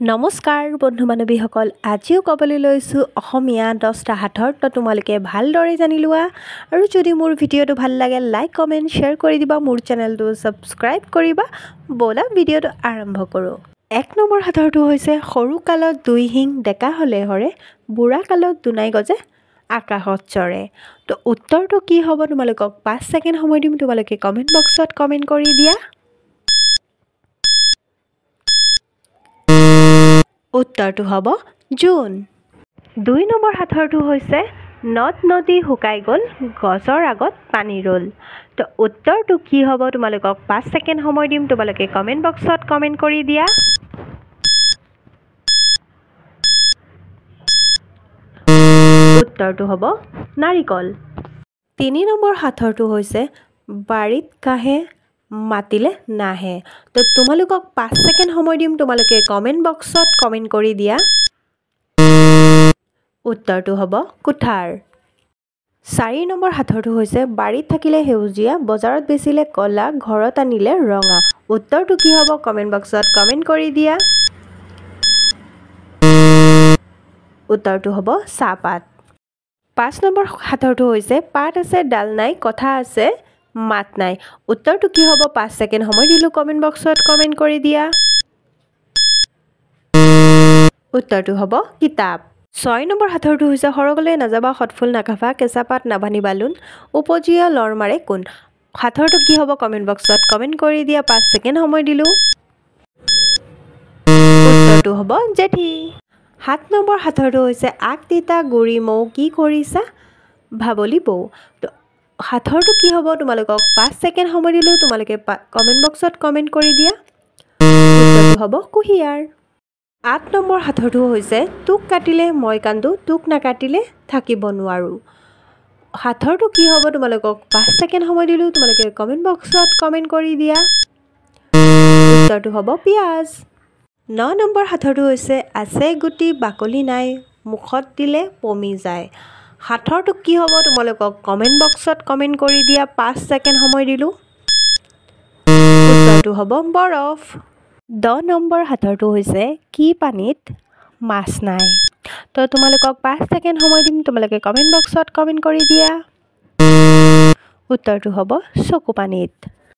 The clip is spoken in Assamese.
নমস্কাৰ বন্ধু বান্ধৱীসকল, আজিও ক'বলৈ লৈছোঁ অসমীয়া 10টা সাঁথৰ। তো তোমালোকে ভালদৰে জানি লোৱা আৰু যদি মোৰ ভিডিঅ'টো ভাল লাগে লাইক কমেণ্ট শ্বেয়াৰ কৰি দিবা, মোৰ চেনেলটো ছাবস্ক্ৰাইব কৰিবা। ব'লা ভিডিঅ'টো আৰম্ভ কৰোঁ। 1 নম্বৰ সাঁথৰটো হৈছে সৰু কালত দুই শিং ডেকা হ'লে হৰে, বুঢ়া কালত দুনাই গজে আকাশত চৰে। তো উত্তৰটো কি হ'ব তোমালোকক 5 ছেকেণ্ড সময় দিম, তোমালোকে কমেণ্ট বক্সত কমেণ্ট কৰি দিয়া। উত্তৰটো হ'ব জোন। 2 নম্বৰ সাঁথৰটো হৈছে নদ নদী শুকাই গ'ল, গছৰ আগত পানী ৰ'ল। তো উত্তৰটো কি হ'ব তোমালোকক 5 ছেকেণ্ড সময় দিম, তোমালোকে কমেণ্ট বক্সত কমেণ্ট কৰি দিয়া। উত্তৰটো হ'ব নাৰিকল। 3 নম্বৰ সাঁথৰটো হৈছে বাৰীত কাহে মাতিলে নাহে। তো তোমালোকক 5 ছেকেণ্ড সময় দিম, তোমালোকে কমেণ্ট বক্সত কমেণ্ট কৰি দিয়া। উত্তৰটো হ'ব কুঠাৰ। 4 নম্বৰ সাঁথৰটো হৈছে বাৰীত থাকিলে সেউজীয়া, বজাৰত বেচিলে ক'লা, ঘৰত আনিলে ৰঙা। উত্তৰটো কি হ'ব কমেণ্ট বক্সত কমেণ্ট কৰি দিয়া। উত্তৰটো হ'ব চাহপাত। 5 নম্বৰ সাঁথৰটো হৈছে পাত আছে ডাল নাই, কথা আছে মাত নাই। উত্তৰটো কি হ'ব 5 ছেকেণ্ড সময় দিলোঁ, কমেণ্ট বক্সত কমেণ্ট কৰি দিয়া। উত্তৰটো হ'ব কিতাপ। 6 নম্বৰ সাঁথৰটো হৈছে সৰগলৈ নাযাবা, সৎফুল নাখাবা, কেঁচা পাত নাবান্ধিবা লোন, উপজীয়া লৰ মাৰে কোন। সাঁথৰটো কি হ'ব কমেণ্ট বক্সত কমেণ্ট কৰি দিয়া। 5 ছেকেণ্ড সময় দিলোঁ। উত্তৰটো হ'ব জেঠী। 7 নম্বৰ সাঁথৰটো হৈছে আগ তিতা গুৰি মৌ কি কৰিছা ভাবলি বৌ। সাঁথৰটো কি হ'ব তোমালোকক 5 ছেকেণ্ড সময় দিলোঁ, তোমালোকে কমেণ্ট বক্সত কমেণ্ট কৰি দিয়া। উত্তৰটো হ'ব কুঁহিয়াৰ। 8 নম্বৰ সাঁথৰটো হৈছে তোক কাটিলে মই কান্দো, তোক নাকাটিলে থাকিব নোৱাৰোঁ। সাঁথৰটো কি হ'ব তোমালোকক 5 ছেকেণ্ড সময় দিলোঁ, তোমালোকে কমেণ্ট বক্সত কমেণ্ট কৰি দিয়া। উত্তৰটো হ'ব পিঁয়াজ। 9 নম্বৰ সাঁথৰটো হৈছে আছে গুটি বাকলি নাই, মুখত দিলে পমি যায়। সাঁথৰটো কি হ'ব তোমালোকক কমেণ্ট বক্সত কমেণ্ট কৰি দিয়া। 5 ছেকেণ্ড সময় দিলোঁ। উত্তৰটো হ'ব বৰফ। 10 নম্বৰ সাঁথৰটো হৈছে কি পানীত মাছ নাই। তো তোমালোকক 5 ছেকেণ্ড সময় দিম, তোমালোকে কমেণ্ট বক্সত কমেণ্ট কৰি দিয়া। উত্তৰটো হ'ব চকু পানীত।